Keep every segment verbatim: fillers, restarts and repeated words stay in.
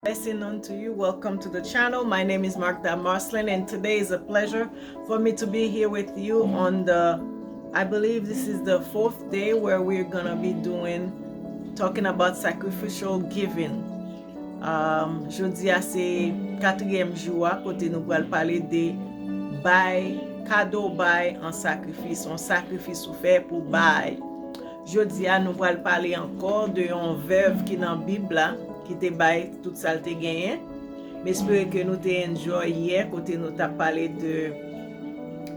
Blessing unto you. Welcome to the channel. My name is Magda Marcelin, and today is a pleasure for me to be here with you on the, I believe this is the fourth day where we're gonna be doing, talking about sacrificial giving. Um, jodi a se katriyèm jou a kote nou pral pale de bay, kado bay an sakrifis, yon sakrifis ou fè pou bay. Jodi a nou pral pale ankò de yon vèv ki nan Bib la, ki te bay tout sa l te genyen. M espere ke nou te enjoy yè kote nou t ap pale de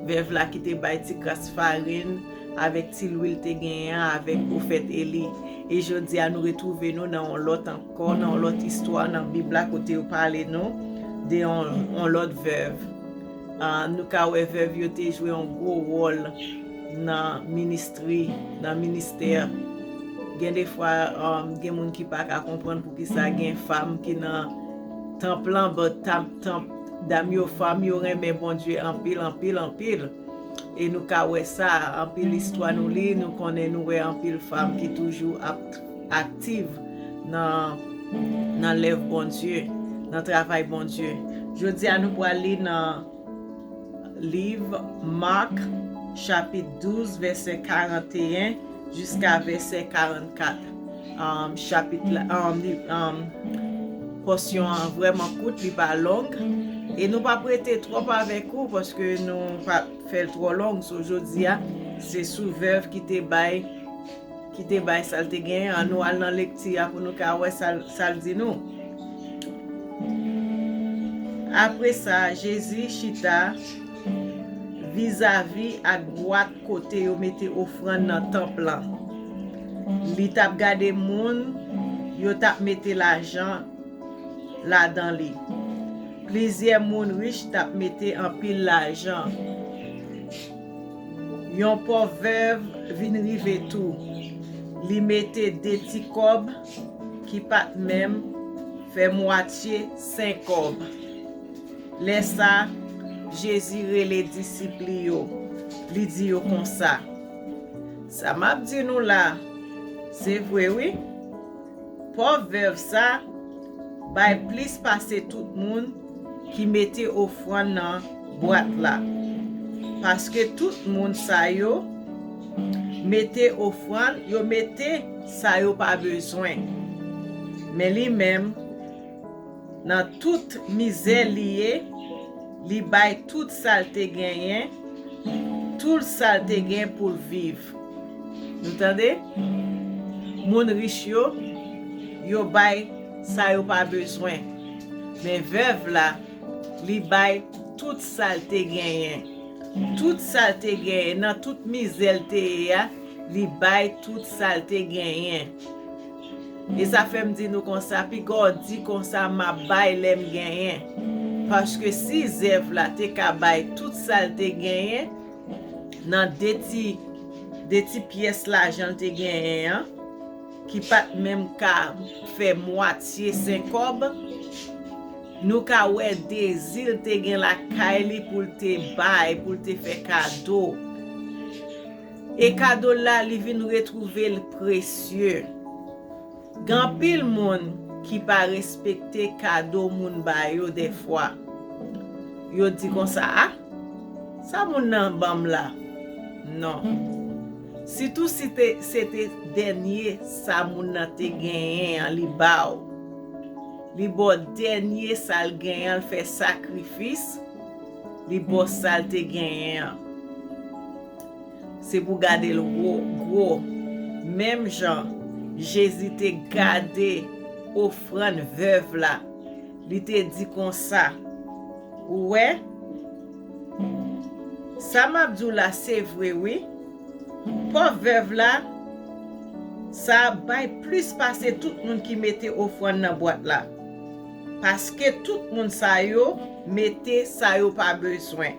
vèv la ki te bay ti kras farin avèk ti lwil te genyen an avèk pwofèt Eli. E jodi a nou retwouve nou nan yon lòt ankò, nan yon lòt istwa nan Bib la kote yo pale nou de yon, yon lòt vèv. Ah, nou ka wè vèv yo te jwe yon gwo wòl nan ministri, nan ministè. Gen defwa, um, gen moun ki pa ka konprann poukisa gen fanm ki nan tanp lan, but tanp, tanp, dam yo, fanm yo renmen Bondye anpil, anpil, anpil. E nou ka wè sa, anpil istwa nou li, nou konnen nou wè anpil fanm ki toujou ap, aktiv nan, nan lèv Bondye, nan travay Bondye. Jodi a nou pral li nan liv Mak, chapit douz, vèsè karanteyen jiska vèsè karannkat. Um, chapit la, um, li, um, pòsyon an vrèman kout, li pa long. E nou p ap rete twòp avèk ou paske nou p ap fè l twò long. So, jodi a, se sou vèv ki te bay, ki te bay sa l te genyen an. Nou al nan lekti a pou nou ka wè sa l, sa l di nou. Apre sa, Jezi chita vizavi ak bwat kote yo mete ofrann nan tanp lan. Li t ap gade moun yo t ap mete lajan ladan li. Plizyè moun rich t ap mete anpil lajan. Yon pòv vèv vin rive tou. Li mete de ti kòb ki pa t menm fè mwatye senk kòb. Lè sa, Jezi rele disip li yo. Li di yo konsa, sa m ap di nou la, se vre wi. Pòv vèv sa bay plis pase tout moun ki mete ofrann nan bwat la. Paske tout moun sa yo mete ofrann, yo mete sa yo pa bezwen. Men li menm, nan tout mizè li ye, li bay tout sa l te genyen, tout sa l te gen pou l viv. Nou tande? Moun rich yo, yo bay sa yo pa bezwen. Men vèv la, li bay tout sa l te genyen. Tout sa l te genyen, nan tout mizè l te ye a, li bay tout sa l te genyen. E sa fè m di nou konsa, piga w di konsa, m ap bay lè m genyen. Paske si zèv la te ka bay tout sa l te genyen, nan de ti, de ti pyès lajan l te genyen an, ki pa t menm ka fè mwatye senk kòb, nou ka wè dezi l te gen lakay li pou l te bay, pou l te fè kado. E kado l la, li vin retwouve l presye. Gen anpil moun ki pa respekte kado moun ba yo dèfwa. Yo di konsa, a, sa moun nan ban m la? Non. Sitou si te, se te dènye sa moun nan te genyen an, li ba w. Li ba w dènye sa l genyen an, l fè sakrifis, li ba w sa l te genyen an. Se pou gade l wo, gwo. Menm jan Jezi te gade ofrann vèv la, li te di konsa, ou wè, sa m ap di w la se vre wi. Pòv vèv la, sa bay plis pase tout moun ki mete ofrann nan bwat la. Paske tout moun sa yo mete sa yo pa bezwen.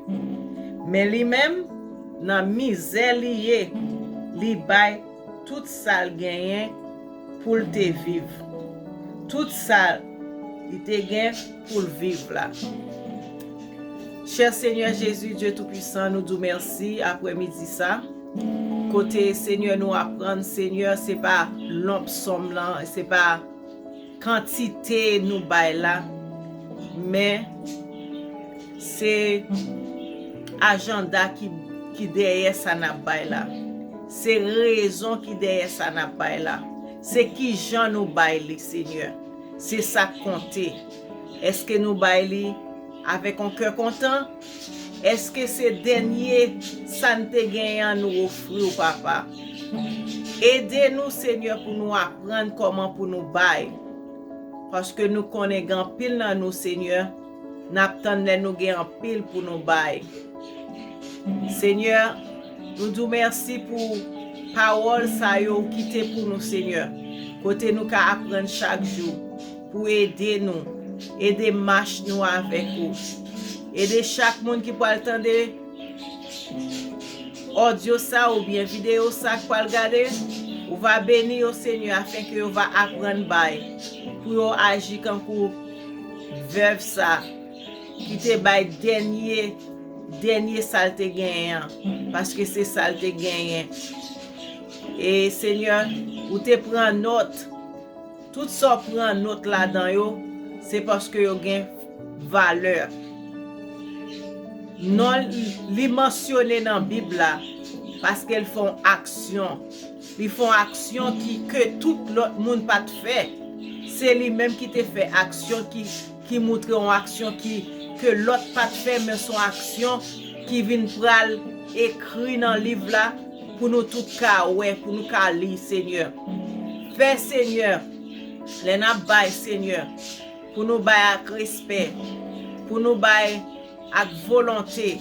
Men li menm, nan mizè li ye, li bay tout sa l genyen pou l te viv. Tout sa li te gen pou l viv la. Chè Senyè Jezi, Dye Toupisan, nou di w mèsi aprè midi sa. Kote, Senyè, nou aprann, Senyè, se pa lonp sòm lan, se pa kantite nou bay la, men se ajanda ki, ki dèyè sa n ap bay la. Se rezon ki dèyè sa n ap bay la. Se kijan nou bay li, Senyè. Se sa k konte. Èske nou bay li avèk yon kè kontan? Èske se dènye sa n te genyen an nou ofri w, Papa? Ede nou, Senyè, pou nou aprann kòman pou nou bay. Paske nou konnen gen anpil nan nou, Senyè, n ap tann lè nou gen anpil pou nou bay. Senyè, nou di w mèsi pou pawòl sa yo ou kite pou nou, Senyè, kote nou ka aprann chak jou pou ede nou, ede mach nou avèk ou. Ede chak moun ki pral tande odyo sa oubyen videyo sa k pral gade, ou va beni yo, Senyè, afenke yo va aprann bay, pou yo aji kankou vèv sa, ki te bay dènye, dènye sa l te genyen an, paske se sa l te genyen. E, Senyè, ou te pran nòt. Tout sa w pran nòt ladan yo, se paske yo gen valè. Non li mansyone nan Bib la, paske l fè yon aksyon. Li fè yon aksyon ki, ke tout lòt moun pa t fè. Se li menm ki te fè aksyon ki, ki moutre yon aksyon ki, ke lòt pa t fè, men se yon aksyon ki vin pral ekri nan liv la pou nou tout ka wè, pou nou ka li, Senyè. Fè, Senyè, lè n ap bay, Senyè, pou nou bay ak respè, pou nou bay ak volonte,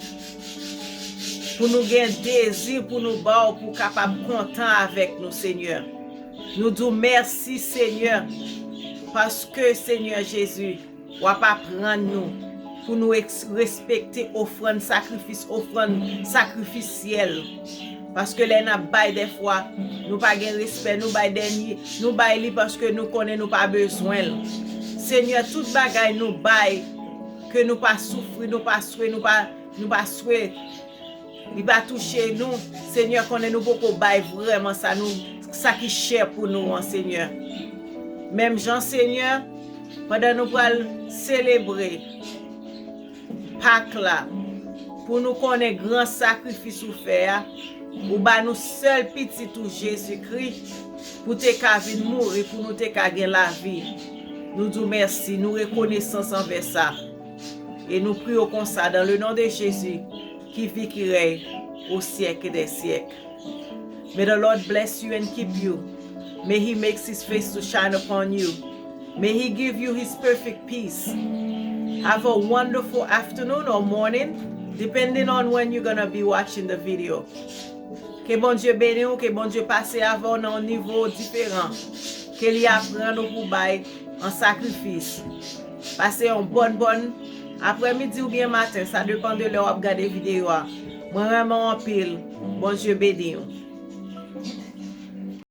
pou nou gen dezi pou nou ba w, pou w kapab kontan avèk nou, Senyè. Nou di w mèsi, Senyè, paske, Senyè Jezi, w ap aprann nou pou nou eks-, respekte ofrann sakrifis, ofrann sakrifisyèl. Paske lè n ap bay dèfwa, nou pa gen respè, nou bay dènye, nou bay li paske nou konnen nou pa bezwen l. Senyè, tout bagay nou bay, ke nou pa soufri, nou pa swe, nou pa, nou pa swe, li pa touche nou, Senyè konnen nou poko bay vrèman sa nou, sa ki chè pou nou an, Senyè. Menm jan, Senyè, pandan nou pral selebre Pak la, pou nou konnen gran sakrifis ou fè a, ou ba nou sèl pitit ou Jezikri pou te ka vin mouri, pou nou te ka gen lavi. Nou di w mèsi, nou rekonesans anvè sa. E nou priye w konsa, dans le nom de Jésus, qui vit, qui règne au siècle des siècles. May the Lord bless you and keep you. May he makes his face to shine upon you. May he give you his perfect peace. Have a wonderful afternoon or morning, depending on when you're gonna be watching the video. Ke Bondye beni w, ke Bondye pase avè w nan yon nivo diferan. Ke li aprann ou pou bay an sakrifis. Pase yon bòn, bòn aprèmidi oubyen maten, sa depann de lè w ap gade videyo a. Mwen renmen w anpil. Bondye beni w.